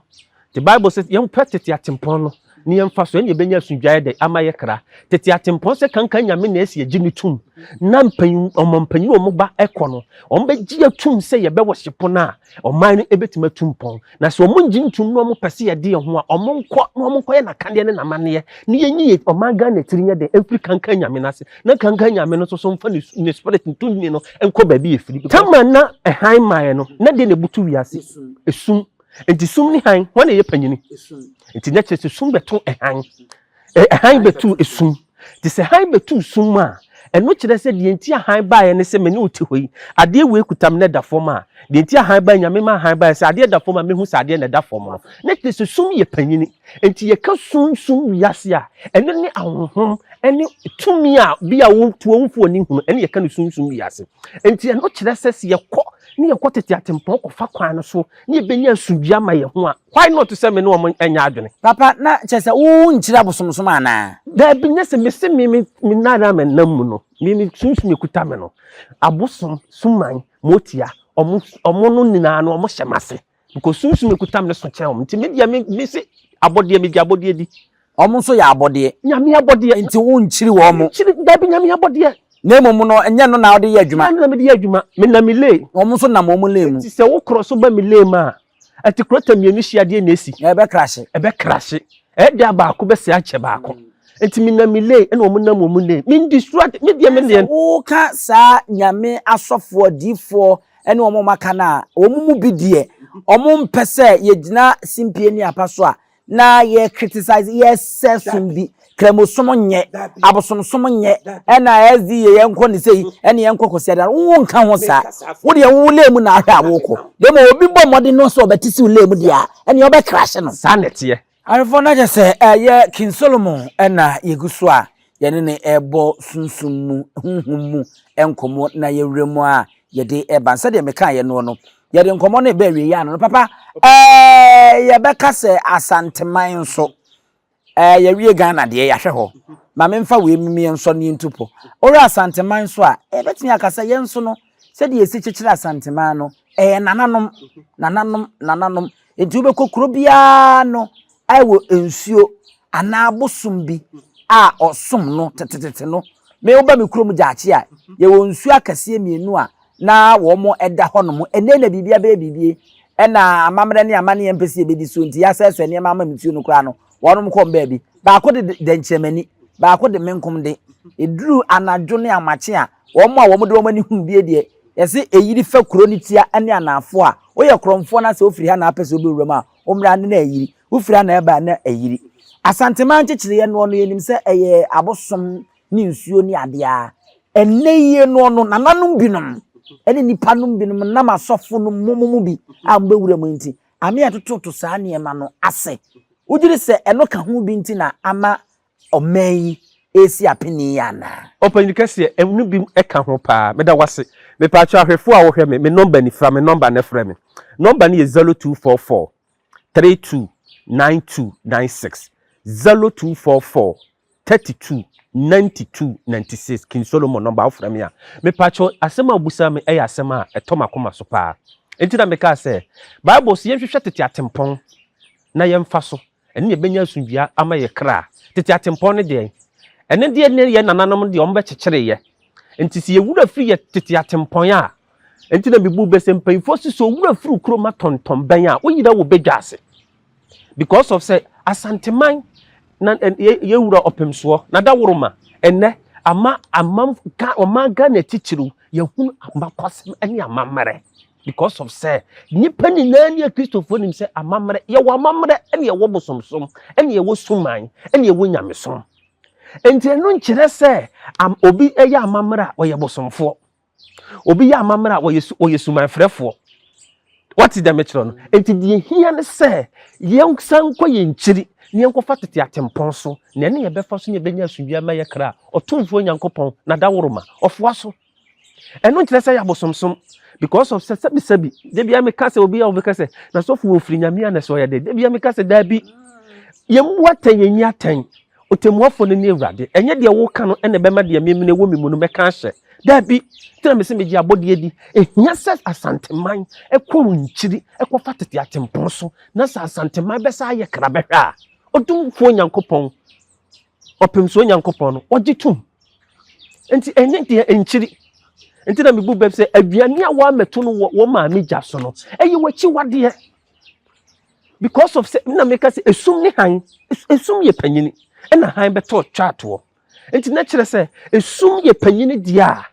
The Bible says yɛmpɛ tete atempɔn no ne yɛmfa so ɛne yɛbɛnya asomdwoeɛ dɛ ama yɛ kra. Tete atempɔn sɛ kankan nyame na ɛsi yɛgye no tum na mpanyin ɔmampanyin wɔn ba ɛkɔ no wɔn bɛgye atum sɛ yɛbɛwɔ hyepo no a ɔman no ɛbɛtumi atu mpɔn. Na sɛ wɔn ngye ntum na wɔn pɛ sɛ yɛde yɛn ho a wɔn nkɔ na wɔn nkɔyɛ n'akadeɛ ne n'amanneɛ na yɛnyi yɛ ɔman Ghana tiri nyɛ dɛ ɛmfiri kankan nyame no ase na kankan nyame no nso so mfa ne spirit ntumi no nkɔ baabi yɛfiri. Tama na ɛhan maeɛ no na deɛ na ɛbutu wiase esum. Nti sum ne han wɔn na ɛyɛ panyini. Nti na kyerɛ sɛ sum bɛto ɛhan. Ɛhan bɛto esum. Nti sɛ han bɛto sum a ɛno kyerɛ sɛ deɛ nti a han baeɛ ne sɛ me ne wo te hɔ yi adeɛ wei kuta me na ɛda fam a deɛ nti a han baeɛ nyame ma han baeɛ sɛ adeɛ da fam a mehu sɛ adeɛ na ɛda fam no na kyerɛ sɛ sum yɛ panyini. Nti yɛka sum sum wiase a ɛno ne ahonhom ɛne tumi a bi a wotu wo mfo ani hunu ɛne yɛka no sum sum wiase. Nti ɛno kyerɛ sɛ sɛ yɛkɔ ne yɛkɔ tete atempɔn kɔfa kwan no so ne yɛbɛnya asomdwie ama yɛn ho a, why not sɛ me ne wɔn nyɛ adwene? Papa, na kyerɛ sɛ wo nkyiri abosomsom anaa? Daabi, nyɛ sɛ mese me me me nan a menam mu no, me me sunsum ekuta me no, abosom, suman, motia, ɔmo ɔmo no nyinaa no ɔmo hyɛ m'ase. Because sunsum ekuta me no so kyɛn wɔn. Nti me deɛ me me se abɔdeɛ megye abɔdeɛ di. Wɔn nso yɛ abɔdeɛ. Nyame abɔdeɛ. Nti wonkyiri wɔn. Menkyiri, dabi, Nyame abɔdeɛ. Na mmom no, ɛnyɛ no na wode yɛ adwuma. Ɛnyɛ no na mede yɛ adwuma. Menam me lane. Wɔn nso nam wɔn lane mu. Nti sɛ wo korɔ so ba me lane mu a, ɛte korɔta mmienu hyia deɛ na esi. Ɛbɛkrahye. Ɛbɛkrahye. Ɛyɛ a baako bɛsɛe akyɛ baako. Nti menam me lane ɛna wɔn nam wɔn lane. Mendi soro ade, me deɛ me deɛ. Sɛ woka saa Nyame asɔfoɔ, adiyifoɔ ne wɔn a wɔaka no a, wɔn mu bi deɛ, wɔmpɛ sɛ yɛgyina simpie ne apa so a, na yɛ criticize yɛsɛ som bi kramosom nyɛ abosomsom nyɛ ɛna SDA yɛnkɔ ne sei ɛne yɛnkɔ kɔsi ada wo nka ho saa wo deɛ wo lane mu na ahwɛ a wokɔ na mmom obi bɔ mmɔden no sɛ ɔbɛte si wo lane mu deɛ a ɛne ɔbɛkrahye no. Saa na ɛteɛ. Ahwɛfoɔ no akyɛ sɛ ɛyɛ King Solomon ɛna yɛgu so a yɛne no rebɔ sunsum mu, honhom mu nkɔmmɔ na yɛwura mu a yɛde reba. Sɛdeɛ mekaeɛ noɔ no, yɛde nkɔmmɔ no reba awieeɛ ano no, papa, ɛɛ, yɛbɛka sɛ Asanteman nso, ɛɛ, yɛwie Ghana deɛ, yɛahwɛ hɔ. Ma memfa wei mu yɛnsɔ ne yɛntu po. Wohwɛ Asanteman nso a, yɛbɛtumi aka sɛ yɛn nso no, sɛdeɛ yɛsi kyekyere Asanteman no, ɛyɛ nananom, nananom, nananom. Enti wobɛkɔ kuro biara no, ɛwɔ nsuo anaa bosom bi a ɔsom no tetetete no. Me woba me kurom Gyaakye a, yɛwɔ nsuo akɛseɛ mmienu a na wɔn da hɔnom. Ɛnnɛ na biribi abɛyɛ biribi, ɛna amammerɛ ne amanneɛ mpɛ sɛ yɛbɛdi so nti yɛasɛesɛe nneɛma ama nsuo no koraa no, wɔnom kɔm baabi. Baako de dɛnkyerɛmani, baako de menkom de. Ɛduru anadwo ne amakye a, wɔn a wɔde wɔn ani hunu bie deɛ, yɛse ɛyiri fa kuro no tia ne anaafoɔ a, woyɛ korɔmfoɔ na sɛ wofiri ha na apɛ sɛ wobɛwura mu a, Wo mmra no na ayiri, wo firi ha na ɛba na ayiri. Asanteman nkyekyereɛ noɔ no yɛnim sɛ ɛyɛ abosom ne nsuo ne adeɛ ara. Ɛnnɛ yie noɔ no nananom binom ne nnipa nom binom nam asɔfo no mo mu bi a mobɛwura mu nti ame ɛtototo saa nneɛma no ase. Wogye di sɛ ɛno ka ho bi nti na ama ɔman yi resi apini yi anaa? Ɔpanyin kɛseɛ, ɛno bi ka ho paa. Meda wo ase. Mepaakyɛw ahwɛfoɔ a wɔhwɛ me, me nɔmba ni, fra me nɔmba na frɛ me. Nɔmba no yɛ 0244 32 92 96. 0244 32 92 96. King Solomon nɔmba, wofrɛ me a. Mepaakyɛw, asɛm a wobisaa me yɛ asɛm a ɛtɔ m'akoma so paa. Enti na mekaa sɛ, Bible se yɛnhwehwɛ tete atempɔn na yɛmfa so. Ɛno na yɛbɛnya asomdwoeɛ ama yɛ kra. Tete atempɔn no deɛn? Ɛno deɛ ne yɛ nananom deɛ wɔbɛkyekyereeɛ. Nti sɛ yɛwura firi yɛ tete atempɔn a, nti na mebu bɛ sɛ mpanyinfoɔ se sɛ owura firi kurom atɔntɔn bɛn a, woyera wɔ badwa ase. Because of sɛ Asanteman na yɛwura ɔpemsoɔ na daworoma ɛnɛ ama ama ɔman Ghana titiriw yɛhunu abakɔsɛm ne amammerɛ. Because of sɛ nnipa nyinaa ne akristofoɔ nim sɛ amammerɛ, yɛwɔ amammerɛ ɛne yɛwɔ bosomsom ɛne yɛwɔ suman ɛne yɛwɔ nyamesom. Nti ɛno nkyerɛ sɛ am, obi yɛ amammerɛ a ɔyɛ bosomfoɔ, obi yɛ amammerɛ a ɔyɛ ɔyɛ sumanfrɛfoɔ. Wate dɛ mekyerɛ no? Nti deɛ hia ne sɛ yɛnsan nkɔ yɛn nkyiri na yɛnkɔfa tete atempɔn so, na ɛne yɛbɛfa so ne yɛbɛnya asomdwoeɛ ama yɛ kra. Ɔtumfoɔ Nyankopɔn, n'adaworoma, ɔfoa so. Ɛno nkyerɛ sɛ yɛ abosomsom because of sɛ sɛbisɛbi da bia meka sɛ obi a ɔbɛka sɛ na sɔfo wɔ firi nyame a na sɛ ɔyɛ dɛ da bia meka sɛ daabi yɛmmu atɛn yɛnyi atɛn ɔtɛmmuafoɔ no ne awurade ɛnyɛ deɛ woka no ɛna ɛbɛma deɛ memene wɔ me mu no mɛka ahyɛ daabi nti na mese megye abɔdeɛ di ɛhia sɛ asanteman ɛkɔ nkyiri ɛkɔfa tete atempɔn so na sɛ asanteman bɛsa ayɛ kra bɛhwɛ a ɔdomfoɔ nyankopɔn Ɔpem so Onyankopɔn no, ɔgye tom. Nti ɛnyɛ deɛ nkyiri. Nti na mebu bɛm sɛ aduane a wɔamɛto no wɔ wɔn maame gya so no, ɛyɛ w'akyiwadeɛ. Because of sɛ, na meka sɛ esum ne hann, esum yɛ panyini, ɛna hann bɛtɔ twaatoɔ. Nti na kyerɛ sɛ esum yɛ panyini deɛ a,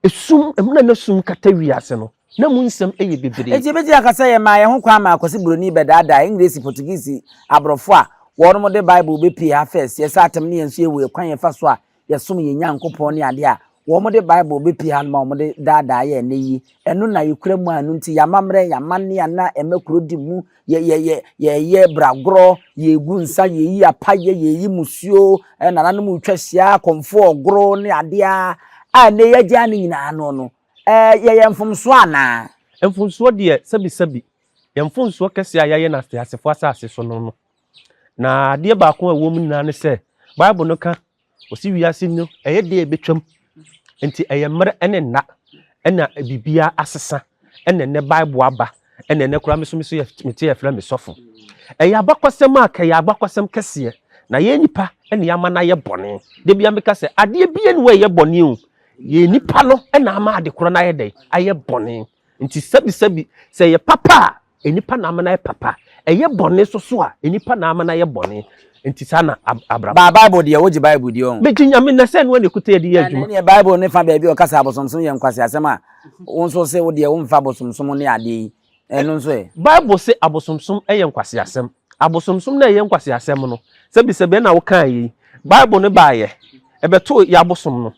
Esum, mmerɛ na sum kata wiase no, na mu nsɛm yɛ bebree. Enti yɛbɛtumi aka sɛ yɛmaa yɛn ho kwan maa Kwasi Buroni bɛdaadaa Engiresi, Portuguese aborɔfo a wɔnom de Bible bɛpuee ha first, yɛsa atam ne yɛn nso yɛwɔ kwan yɛfa so a yɛsom yɛn Nyankopɔn ne adeɛ a wɔn de Bible bɛpue ha nom a wɔn de daadaa yɛn ɛnnɛ yi, ɛno na yɛkura mu a ɛno nti yɛn amammerɛ, yɛn amanneɛ a na ɛma kuro di mu yɛ yɛ yɛ yɛyɛ bragorɔ, yɛgu nsa, yɛyi apayɛ, yɛyi musuo, nananom retwa hyia, akɔmfoɔ ɔgoro ne adeɛ a a nnɛ yɛagyaa ne nyinaa ano no, yɛyɛ mfomsoɔ anaa? Mfomsoɔ deɛ, sɛbisɛbi, yɛn mfomsoɔ kɛseɛ a yɛayɛ no ateasefoɔ asase so no no. Na adeɛ baako a ɛwɔ mu nyinaa ne sɛ, Bible no ka, ɔsi wiase no, ɛyɛ deɛ ɛbɛtwam. Nti ɛyɛ mmerɛ ne nna ɛna biribiara asesa ɛna ɛnɛ Bible aba ɛna ɛnɛ koraa me so me so yɛ mete yɛfrɛ me sɔfo. Ɛyɛ abakɔsɛm a kɛyɛ abakɔsɛm kɛseɛ na yɛn nipa ɛna yɛama no ayɛ bɔne. Da bia meka sɛ adeɛ bia ni wɔ ɛyɛ bɔne o. Yɛn nipa no ɛna ama ade korɔ no ayɛ dɛn ayɛ bɔne. Nti sɛbisɛbi sɛ ɛyɛ papa a nipa na ama no ayɛ papa. Ɛyɛ bɔne nso so a nipa na ama no ayɛ bɔne. Nti saa na abrabɔ. Ba Bible deɛ wogye Bible di ɔho. Megye Nyame na sɛ ɛno na ɛkuta yɛde yɛ adwuma. Ɛneɛ Bible ne fa baabi a ɔka sɛ abosomsom yɛ nkwaseasɛm a, wo nso se wo deɛ womfa abosomsom ne adeɛ yi, ɛno nso ɛ? Bible se abosomsom yɛ nkwaseasɛm. Abosomsom no a ɛyɛ nkwaseasɛm no, sɛbisɛbi ɛna wokaa yei. Bible no baayɛ, ɛbɛtoo yɛ abosom no.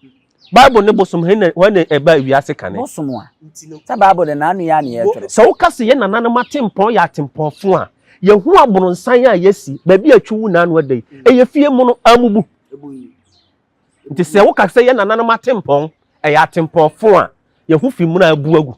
Bible ne bosom, hwan na ɛbaa wiase kane? Bosom a? Sɛ Bible de n'ano yi ara na yɛtwerɛ. Sɛ woka sɛ yɛn nananom atempɔn yɛ atempɔnfo a, yɛhu abononsan a yɛasi, baabi a atwi wu n'ano ada yi, ɛyɛ fie mono, amubu. Nti sɛ woka sɛ yɛn nananom atempɔn ɛyɛ atempɔnfo a, yɛhu fi mono a abu agu.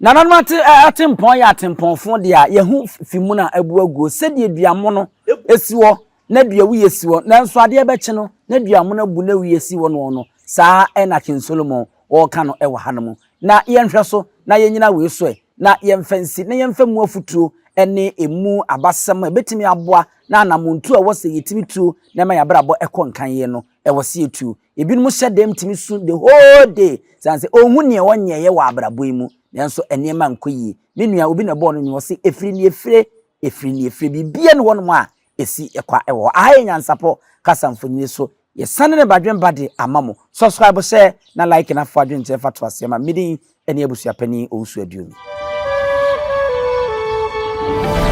Nananom ate atempɔn yɛ atempɔnfo deɛ a, yɛhu fi mono a abu aguo. Sɛdeɛ dua mono si hɔ na dua wuiɛ si hɔ, nanso adeɛ bɛkye no na dua mono abu na wuiɛ si hɔ noɔ no, saa ara na King Solomon ɔreka no wɔ hanom. Na yɛnhwɛ so na yɛnnyina wei so ɛ, na yɛmfa nsi, na yɛmfa mu afotuo ne ɛmu abasɛm a ɛbɛtumi aboa na anammɔntuo a ɛwɔ sɛ yɛtumi tuo na ɛma yɛn abrabɔ kɔ nkan yie no, ɛwɔ sɛ yɛtuo. Ebinom hyɛ dɛm tumi su the whole day sane sɛ ɔnhu neɛ ɔnyɛeɛ wɔ abrabɔ yi mu, nanso nneɛma nkɔ yie. Me nua, obi na ɛbɔɔ no nnwom, ɔse, ɛfiri neɛ ɛfire, ɛfiri neɛ ɛfire, biribiara nni hɔnom a ɛsi kwa wɔ hɔ. Aha yɛ Nyansapɔ kasa mfonini so. Yɛsane ne badwemba de ama mo. Subscribe, share na like na fa adwenkyerɛ fa to aseɛ ma me. Din ne Abusuapanin Owusu Aduomi.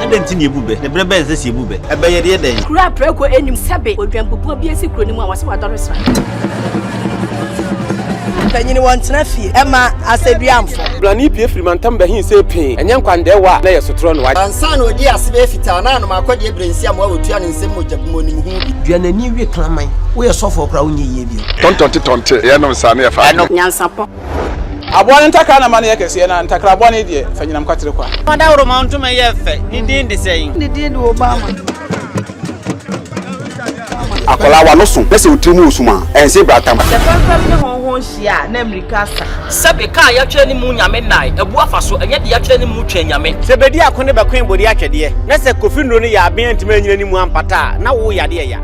Adɛn nti na yebu bɛ? Na bere bɛn na ɛsɛ sɛ yebu bɛ? Ɛbɛ yɛ deɛ dɛn? Kuro a prako nnim sɛbe odwanbubuo bi asi kuro no mu a wɔse wadɔre sra. Mpanyin wɔntena fie ɛma asɛduamfo. Blani pue firi mantam bɛhe see pee, ɛnyɛ nkwandɛɛwa a na ɛyɛ sotorɔ no wa. Ansa na odii ase bɛyɛ fitaa na anom akɔdeɛ berɛ nsi amoa wɔtua ne nsam mogya gu mu onim ho bi. Dua n'ani we kraman. Woyɛ sɔfoɔ koraa wonyɛ yie bio. Tɔntɔnte tɔnte, yɛnom saa na yɛfa adeɛ. Nyansapɔ. Aboa no ntakra na ma no yɛ kɛseɛ, na ntakra bɔne deɛ, fa nyinam kwatere kwa. Ɔdawuroma ntoma yɛ fɛ, ne din de sɛn? Ne din de Obama. Akwadaa w'ano so na sɛ wo tiri mu resum a, ɛnse bratam. Sɛ fɛmfɛm ne hɔnhɔn hyia a, na mmirika asa. Sɛbe ka a yɛatwerɛ ne mu Nyame nnae, abu afa so, ɛnyɛ deɛ yɛatwerɛ ne mu Twɛn Nyame. Sɛ bedi ako ne bɛkoe bode atwɛdeɛ, na sɛ Kofi nnuro no yɛ aben antumi anyina ne mu ampata a, na wo yadeɛ ya.